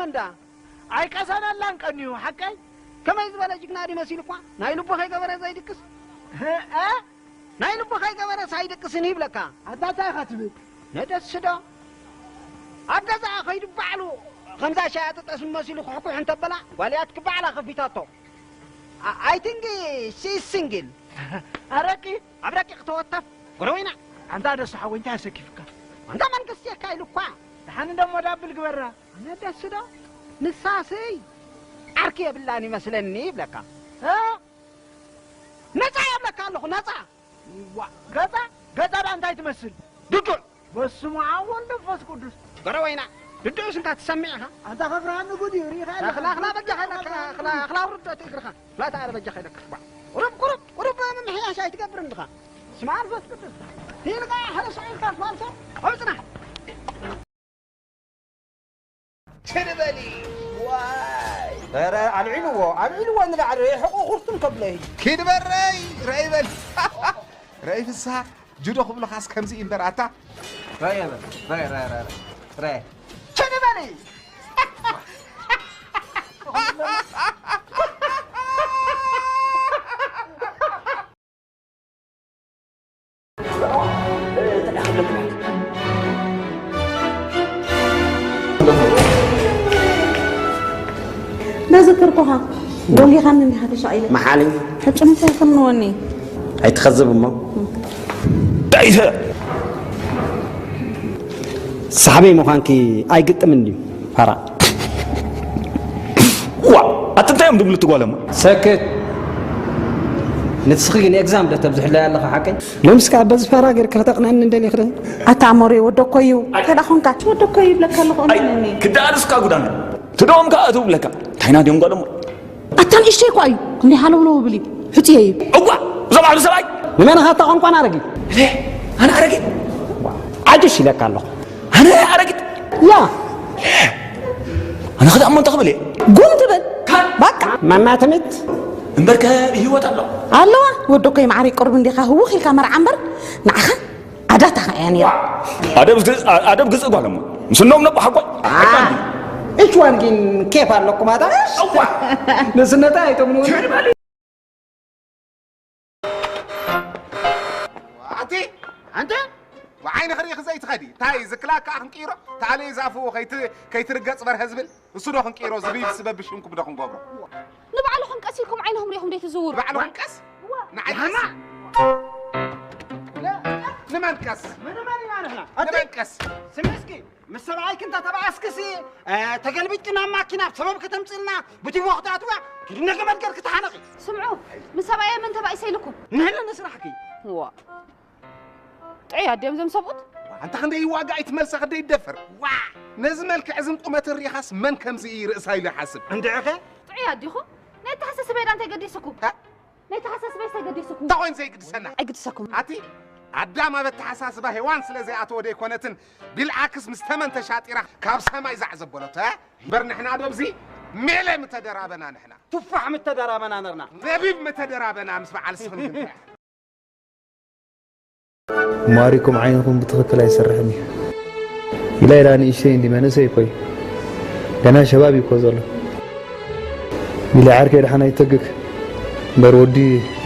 መንዳ ኣይቀሰነላን ቀንዩ ሓቀይ። ከመይ ዝበለ ጅግና ድዩ መሲሉ እኳ፣ ናይ ልቡ ከይገበረ ዘይድቅስ። እ? ናይ ልቡ ከይገበረ ሳይድቅስን ይብለካ። ኣታ እንታይ ኢኻ ትብል? ነደስዶ? ኣብ ገዛኣ ከይዱ ባዕሉ ከምዛ ሻያጢ ጠስሚ መሲሉ ክሕኩሕ እንተበላ፣ ጓልያትኪ ባዕላ ከፊታቶ። ኣ-፣ I think she's single። ኣረቂ? ኣብ ረቂቕ ተወተፍ። ጎረቤና። ኣንታ ደሱ ሓወይ እንታይ ኣሰኪፍካ? ኣንታ መንግስቲ የካ ኢሉ እኳ። ደሓን እንደሞ ዳብል ግበራ። ኣነ ደስዶ? ንሳስይ ዓርኪ የብላን ይመስለኒ ይብለካ። እ? ነፃ የብለካ ኣለኹ፣ ነፃ። ዋ፣ ገፃ? ገፃ ደኣ እንታይ ትመስል? ድዱዕ። በስመ ኣብ ወወልድ ወመንፈስ ቅዱስ። ገረወይና፣ ድዱዕስ እንታ ትሰምዕ ኢኻ? ኣንታ ከፍርሃኒ ጉድ እዩ፣ ሪኢኻ ኣለኻ። ኣኽላ፣ ኣኽላ በጃኻ ኢለካ፣ ኣኽላ፣ ኣኽላ ኣውርድ እቲ እግርኻ። ኣኽላ ተኣለ በጃኻ ኢለካ። ቁሩብ፣ ቁሩብ፣ ቁሩብ ምምሕያሽ ኣይትገብርን ድኻ? ስመ መንፈስ ቅዱስ። ኢልካ ሓደ ሰው ኢልካ ስማልሶ፣ ኣብ ጽናሕ። ኪድ በሊ። ዋይ። ኧረ ኣልዒልዎ፣ ኣልዒልዎ ንላዕሊ፣ ርሑቕ ኹርቱም ከብሎ እዩ። ኪድ በረይ፣ ረይ በል። ረይ ፍስሃ፣ ጁዶ ክብሉኻስ ከምዚ እዩ እምበር ኣታ። ረይ በል፣ ረይ፣ ረይ፣ ረይ፣ ረይ። ኪድ በሊ። እንዳዘከርኩኻ፣ ጎሊኻኒ እንዲኻ ተሻቒለ። መሓለይ። ሕጽምታ ይኹንወኒ። ኣይትኸዝብ እሞ። ዳይተ። ሳሕበይ ምዃንኪ ኣይግጥምን ድዩ? ፋራ። ዋ፣ ኣቲ እንታይ እዮም ድብሉ እቲ ጓለማ? ሰክት። ንስኺ ግን ኤግዛም ዶ ተብዝሕለይ ኣለኻ ሓቀይ? ሎምስ ከኣ በዚ ፋራ ጌርካ ከተቕንኣኒ እንደሊኺ ዶ? ኣታ ኣሞሬ ወዶ እኮ እዩ። እንታይ ደኣ ኾንካ? ወዶ እኮ እዩ ይብለካ ኣለኹ፣ ኣይ፣ እመነኒ። ክዳኣልስ እኳ ጉዳና። ትደኦም ከኣ እትው ብለካ። እንታይ ኢና ድዮም ጓለማ? ኣታ ንእሽተይ እኳ እዩ። ክንደይ ሃለውለው ይብል እዩ። ሕጽየ እዩ። እዋ፣ እዞም ዓቢ ሰብኣይ። ንመን ኢኻ እታ ቋንቋና ኣረጊት? እኔ? ኣነ ኣረጊት? ዓጅሽ ኢለካ ኣለኹ። ኣነ ኣረጊት? ያ። ኣነ ክዳሞ እንተ ክብል እየ። ጉም ትብል? ካ- በቃ። ማማ ትምት? እምበርከ ብህይወት ኣሎ። ኣለዋ። ወዶ እኮ ይመዓሪ ቅርብ እንዲኻ ህውኽ ኢልካ መርዓ እምበር ንዓኻ ዓዳታ እያ ነይራ። ኣደብ ዝ-፣ ኣደብ ግዝእ ጓል እሞ። ምስኖም ነቦ ሓቆይ። አ፣ እች ዋን ግን ኬፍ ኣለኩም ኣታ? እዋ። ንስነታ ኣይተምንዎ። ኣቲ፣ ኣንተ፣ ብዓይኒ ክርኢ ክዘይ ትኸዲ። ታይ ዝክላካ ክንቅይሮ? ታለይ ዛፉ ከይት-፣ ከይትርገጽ በርሀ ዝብል? እሱ ዶ ክንቅይሮ? ዝብይብ ስበብ ብሽምኩም ዶ ክንገብሮ? ንባዕልኹም ቀስ ኢልኩም ዓይንኹም ሪኢኹም ደይ ትዝውሩ? ንባዕልኹም ቀስ? እዋ። ንዓይ ቀስ? ንመን ቀስ? ንመን ኢና ንሕና? ኣቲ፣ ንመን ቀስ? ስሚ እስኪ፣ ምስ ሰብኣይኪ እንተ ተባኣስክሲ፣ እ፣ ተገልቢጥኪ ናብ ማኪና ሰበብ ከተምጽልና፣ ብቲቦ ክትኣትዋ፣ ኪዲ ነገ መድገር ክትሓነቂ። ስምዑ፣ ምስ ሰብኣየ መን ተባኢሰ ኢልኩም? ንሕና ንስራሕኪ። እዋ። ጥዑይ ኣድዮም ዘም ሰብኡት። ኣንታ ክንደይ ይዋጋእ ኣይትመልሳ ክንደይ ይደፈር። ዋ! ነዚ መልክዕ እዝን ቁመትን ሪኻስ መን ከምዚ እዩ ርእሳ ኢሉ ይሓስብ? እንድዕኸ? ጥዑይ ኣዲኹም? ናይ ኣተሓሳስበይ ዳ እንታይ ገዲስኩም? እ? ናይ ኣተሓሳስበይ እንታይ ገዲስኩም? እንታይ ኮይኑ ዘይግድሰና? ኣይግድሰኩም። ኣቲ ኣዳም ኣብ ኣተሓሳስባ ሄዋን ስለ ዘይኣተወ ደይኮነትን ቢልዓክስ ምስ ተመን ተሻጢራ ካብ ሰማይ ዛዕ ዘበለቶ፣ እ? እምበር ንሕና ዶ ኣብዚ ሜለ ምተደራበና ንሕና። ቱፋሕ ምተደራበና ነርና። ነቢብ ምተደራበና ምስ በዓል ስኽን ግን እንታይ? ማሪኩም ዓይንኹም ብትኽክል ኣይሰርሕን እዩ። ኢላ ኢላ ንእሽተይ እንዲ መንእሰይ እኮ እዩ። ገና ሸባብ እዩ እኮ ዘሎ። ኢለ ዓርከይ ደሓን ኣይተግክ። እምበር ወዲ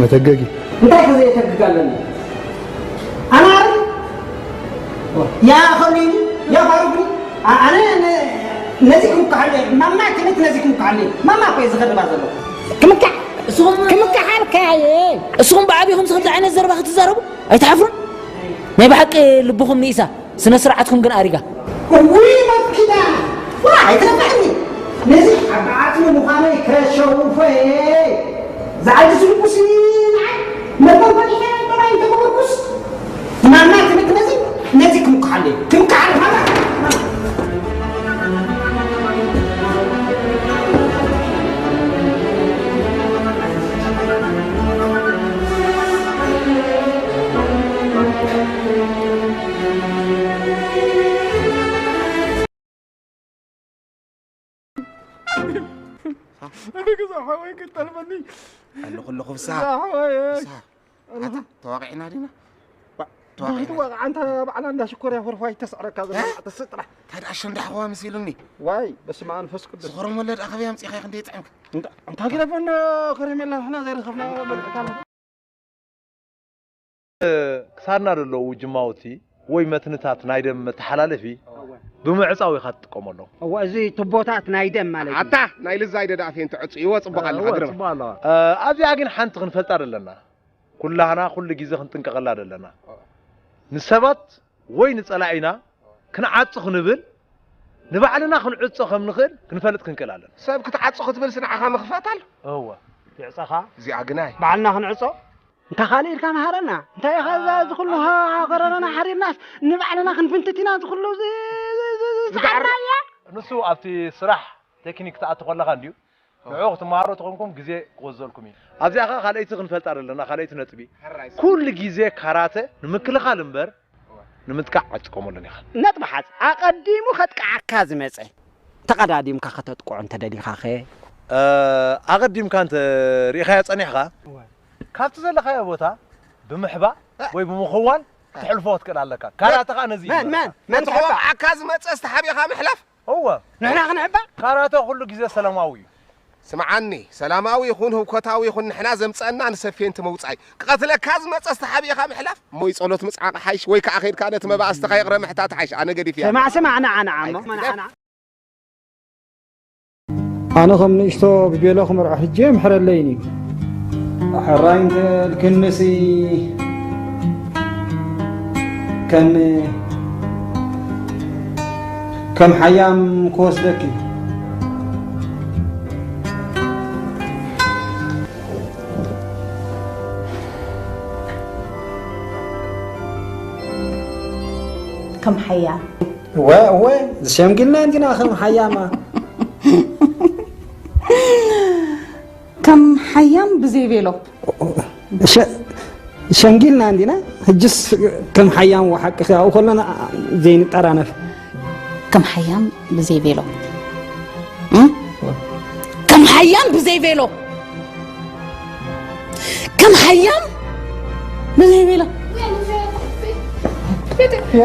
መተገግ እዩ። እንታይ ከዘየተግክ ኣለኒ? ኣነ ዓረብ? ያ ኸሊኒ፣ ያ ፋሩቅኒ፣ ኣ-፣ ኣነ ነ-፣ ነዚ ክምክሓለ፣ ማማ ትምት ነዚ ክምክሓለ። ማማ እኮ እዩ ዝኸድባ ዘሎ። ክምካሕ፣ እሱኹም ክምካሓልካ እየ። እሱኹም ብዓቢኹም ከምዚ ዓይነት ዘረባ ክትዛረቡ ኣይትሓፍሩን? ናይ ብሓቂ ልብኹም ንኢሳ፣ ስነ ስርዓትኩም ግን ኣሪጋ። እውይ መኪና! ዋ፣ ኣይትረብሐኒ። ነዚ ዓቢ ዓጽሚ ምዃነይ ከሸውፎ እየ። ዝዓዲ ስልኩስ ንዓይ መርበብ ፈሊሐ ጥራይ እንተገበርኩስ፣ ማማ ትብል ነዚ፣ ነዚ ክምክሓለይ፣ ክምክሓለይ ማማ። ኣነ ገዛ ሓወይ ክጠልመኒ። ኣለኹ ኣለኹ ፍስሃ። ገዛ ሓወይ። ፍስሃ። ኣታ ተዋቒዕና ዲና? ባ-፣ ተዋቒ። ተዋቒ፣ ኣንታ ባዕላ እንዳ ሽኮርያ ፈርፋይ ተስዕረካ ዘላ እ? ማዕተ ስጥራሕ። ታዲያ ኣሸንዳ ሓዋ መሲሉኒ። ዋይ፣ በስመ ኣብ መንፈስ ቅዱስ። ዝኸረም ወለድ ኣኸበይ ኣምጺእኻ ክንደይ ጥዕምካ። እንታ፣ እንታ ግደፈና ከረሜላ ንሕና ዘይረኸብናዮ በልዕካ ኣሎ። ክሳድና ዘለዉ ጅማውቲ ወይ መትንታት ናይ ደም መተሓላለፊ ብምዕጻው ኢኻ ትጥቀመሎም። እዋ፣ እዚ ቱቦታት ናይ ደም ማለት እዩ። ኣታ ናይ ልዛይ ደዳእፌን ትዕጽይዎ ጽቡቕ ኣለኻ፣ እወ፣ ግርም። ጽቡቕ ኣለኻ። እ፣ ኣብዚኣ ግን ሓንቲ ክንፈልጣ ደለና። ኩላህና ኩሉ ግዜ ክንጥንቀቐላ ደለና። ንሰባት ወይ ንጸላኢና ክንዓጹ ክንብል ንባዕልና ክንዕጾ ከም ንኽእል ክንፈልጥ ክንክእል ኣለና። ሰብ ክትዓጹ ክትብልስ ንዓኻ ምኽፋት ኣሎ? እወ፣ ይዕጸኻ። እዚኣ ግናይ። ባዕልና ክንዕጾ? እንታ ካልእ ኢልካ መሃረና። እንታይ ኢኻ እዛ እዚ ኩሉ ሃ-፣ ሃገረና ሓሪርናስ ንባዕልና ክንፍንትት ኢና እዚ ኩሉ እዚ፣ እዚ፣ እዚ፣ እዚ ዝጋዕር ዝዓራያ? ንሱ ኣብቲ ስራሕ ቴክኒክ ትኣቱ ከለኻ እንድዩ። ንዕኡ ክትመሃሮ ተኾንኩም ግዜ ክወዘልኩም እዩ። ኣብዚኣ ኸኣ ካልኣይቲ ክንፈልጣ ዘለና፣ ካልኣይቲ ነጥቢ። ሕራይ ሰብ። ኩሉ ግዜ ካራተ ንምክልኻል እምበር ንምጥቃዕ ኣይትጥቀመሉን ኢኻ። ነጥቢ ሓዝ። ኣቐዲሙ ከጥቅዓካ ዝመጸ ተቐዳዲምካ ከተጥቅዖ እንተደሊኻኸ? እ፣ ኣቐዲምካ እንተ ርኢኻዮ ጸኒሕካ፣ እወ። ካብቲ ዘለኻዮ ቦታ ብምሕባእ ወይ ብምኽዋል ክትሕልፎ ክትክእል ኣለካ። ካራተ ኸኣ ነዚ እዩ መን፣ ዝመርሓካ። መን፣ መን ነቲ ክሕባእ? ክወቕዓካ ዝመጸ ዝተሓቢእኻ ምሕላፍ? እወ። ንሕና ክንሕባእ? ካራተ ኩሉ ግዜ ሰላማዊ እዩ። ስምዓኒ፣ ሰላማዊ ይኹን ህውከታዊ ይኹን ንሕና ዘምጸአና ንሰፌንቲ መውጻኢ። ክቐትለካ ዝመጸ ዝተሓቢእኻ ምሕላፍ? እሞ ጸሎት ምጽዓቕ ሓይሽ ወይ ከኣ ኸይድካ ነቲ መባእስትኻ ይቕረ ምሕታት ሓይሽ። ኣነ ገዲፍ እየ። ስማዕ፣ ስማዕ፣ ንዓ፣ ንዓ እሞ፣ ኣይትግደፍ። ንዓ፣ ንዓ። ኣነ ከም ንእሽቶ ብቤሎ ክምርዖ ሕጂ የምሕረለይን እዩ። ሕራይ እንተ ልክንሲ ከም፣ ከም ሓያም ክወስደኪ። ከም ሓያም። እወ፣ እወ፣ ሸምጊልና እንዲና ከም ሓያማ። ከም ሓያም ብዘይ ቬሎ። ሸ-፣ ሸንጊልና እንዲና፣ ሕጅስ ከም ሓያም ወሓቅኺ ኣብኡ ከለና ዘይንጠራነፍ። ከም ሓያም ብዘይ ቬሎ። እም? ከም ሓያም ብዘይ ቬሎ። ከም ሓያም ብዘይ ቬሎ።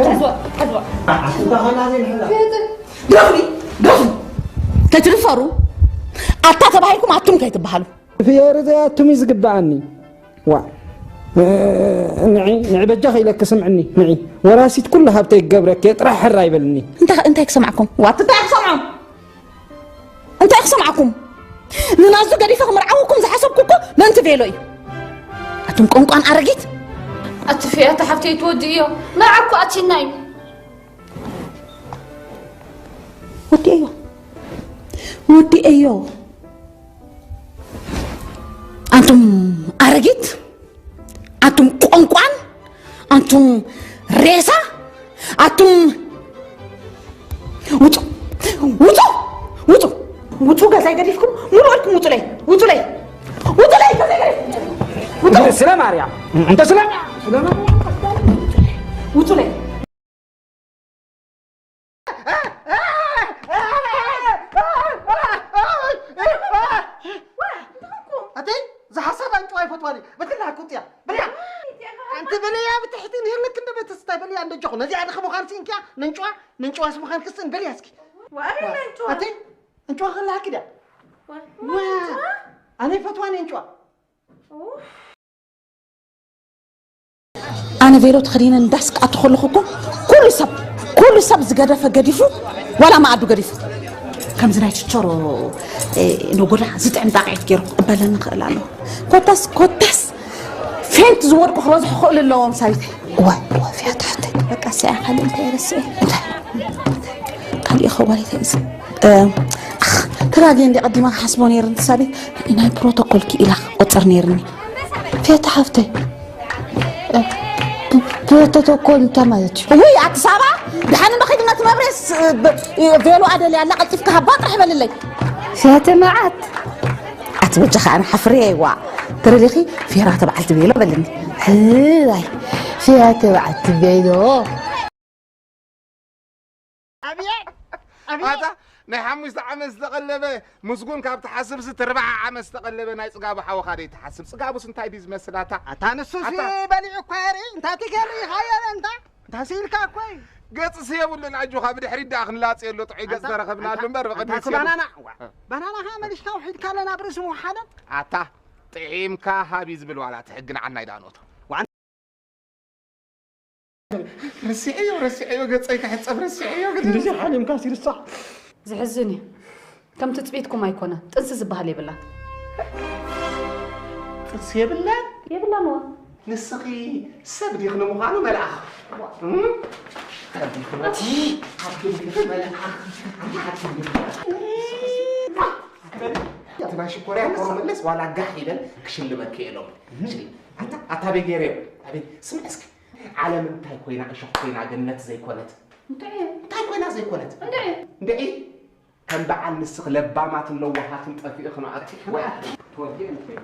ሓድዋ፣ ሓድዋ። ደፍሪ፣ ደፍሪ። ከይትድፈሩ ኣታ ተባሂልኩም ኣቱም ከይትበሃሉ። ፍየሪ ዘይ ኣቱም እዩ ዝግብኣኒ። ዋ። ንዒ፣ ንዒ በጃኺ ኢለኪ ስምዕኒ። ንዒ። ወራሲት ኩሉ ሃብተይ ክገብረኪ እየ፣ ጥራሕ ሕራይ በልኒ። እንታይ፣ እንታይ ክሰምዓኩም? ዋት እንታይ ክሰምዖም? እንታይ ክሰምዓኩም? ንናዙ ገዲፈ ክምርዓወኩም ዝሓሰብኩ እኮ ምእንቲ ቬሎ እዩ። ኣቱም ቆንቋን ኣረጊት። ኣቲ ፍያታ ሓፍተይ ትወድእዮ። መርዓ እኮ ኣቲና እዩ። ወዲኤዮ። ወዲኤዮ። ኣንቱም ኣረጊት፣ ኣንቱም ቆንቋን፣ ኣንቱም ሬሳ፣ ኣንቱም ውጹ፣ ውጹ፣ ውጹ፣ ውጹ ገዛይ ገዲፍኩም ሙሉ ኢልኩም ውጹለይ፣ ውጹለይ፣ ውጹለይ ገዛይ ገዲፍኩም። ውጹ። ስለ ማርያም፣ እንተ ስለ፣ ስለ ማርያም፣ ውጹለይ። ኣተይ፣ ዝሓሳድ ኣንጭዋ ይፈትዋኒ። በትላ ቁጥያ፣ በልያ። ኣንቲ በልያ ብትሕቲ ንህልክ እንደ በትስታይ በልያ እንደ ጆኹ። ነዚኣ ድኺ ምዃን ሲንኪያ፣ ነንጭዋ፣ ነንጭዋ ስምዃን ክስን በልያ እስኪ። ዋይ፣ ነንጭዋ። ኣተይ፣ ኣንጭዋ ከላኪ ድያ? ዋይ፣ ዋ፣ ነንጭዋ። ኣነ ይፈትዋኒ ኣንጭዋ። ኡፍ። ኣነ ቬሎ ተኸዲነ እንዳስቃቱ ከለኹ እኮ ኩሉ ሰብ፣ ኩሉ ሰብ ዝገደፈ ገዲፉ፣ ዋላ መኣዱ ገዲፉ። ከምዚ ናይ ችቸሮ፣ እ፣ ነጎዳ ዝጥዕም ጣቕዒት ገይሩ ክቕበለኒ ክእል ኣለዎ። ኮታስ፣ ኮታስ ፌንት ዝወድቁ ክበዝሑ ክኽእሉ ኣለዎም ሳቢተይ። እዋይ፣ እዋይ፣ ፍያት ሓፍተይ። በቃ፣ እሰያ ካልእ እንታይ ረስዐ? እንታይ? ካልእ ይኸዋል እንታይ እዚ? እ፣ ኣኽ፣ ተጋግየ እንዲ ቀዲማ ክሓስቦ ነይሩ፣ ሳቢ ናይ ፕሮቶኮል ክኢላ ክቆጽር ነይርኒ። ፍያት ሓፍተይ። እ፣ ፕ-፣ ፕሮቶኮል እንታይ ማለት እዩ? ውይ፣ ኣቲ ሳባ፣ ደሓን እምበ ከይዲ ነቲ መብሬስ፣ እ፣ ብ-፣ እ፣ ቬሎኣ ደልያ ኣላ፣ ቀልጢፍካ ሃባ ጥራሕ በልለይ። ፍያት መዓት። ኣቲ በጃኻ ኣነ ሓፍሬ እየዋ። ተረዲኺ፣ ፌራ ተባዕልቲ ቬሎ በልኒ። ሕራይ፣ ፌራ ተባዕልቲ ቬሎ። ኣብየት! ኣብየት! ኣታ ናይ ሓሙሽተ ዓመት ዝተቐለበ ምስጉን ካብ ትሓስብሲ ትርብዓ ዓመት ዝተቐለበ ናይ ጽጋቡ ሓወኻ ደይ ትሓስብ? ጽጋቡስ እንታይ ድዩ ዝመስል ኣታ? ኣታ ንሱሲ ኣታ። በሊዑ እኳ የርኢ እንታይ ትገርኢኻ የረ እንታ እንታይ ስኢልካ እኮ እዩ። ገጽስ የብሉን ኣጆኻ ብድሕሪት ደኣ ክንላጽየሉ ጥዑይ ገጽ ኣንታ- ተረኸብናሉ ኣንታ- እምበር ብቕድሚት ኣንታሲ የብሉ። ባናና እዋ፣ ባናና ኸዓ መሊስካ ውሒድካ ኣለና ብርእሲ ምውሓደን ኣታ ጥዒምካ ሃብ እዩ ዝብል ዋላ እቲ ሕጊ ንዓናይ ደኣ ንእቶ። ረሲዐዮ ረሲዐዮ ገጸይ ክሕጸብ ረሲዐዮ ግዲ። እንደዚ ሓሊምካ ሲርሳዕ ዝሕዝን እዩ። ከም ትጽቢትኩም ኣይኮነ። ጥንሲ ዝበሃል የብላን። ጥንሲ የብላን? የብላን ዋ። ንስኺ ሰብ ዲኽ ንምዃኑ መልኣኽ? እም? ሰብ ዲኽ ሞ? ሓኪም ዲኺ መልኣኽ? ሓኪም ዲኺ? እቲ ናይ ሽኮርያ ኮሮ መለስ ዋላ ጋሕ ይበል ክሽልመኪ እየ ሎሚ። እሺ፣ ኣታ ኣታ ቤት ገይረዮ። ኣቤት ስምዕ እስኪ። ዓለም እንታይ ኮይና እሾኽ ኮይና ገነት ዘይኮነት? እንታይ እንታይ ኮይና ዘይኮነት? እንታይ እንድዒ ከም በዓል ንስኽ ለባማትን ለዋሃትን ጠፊእኽን ኣቲ ወይ ኣቲ ተወዲኡ እንታይ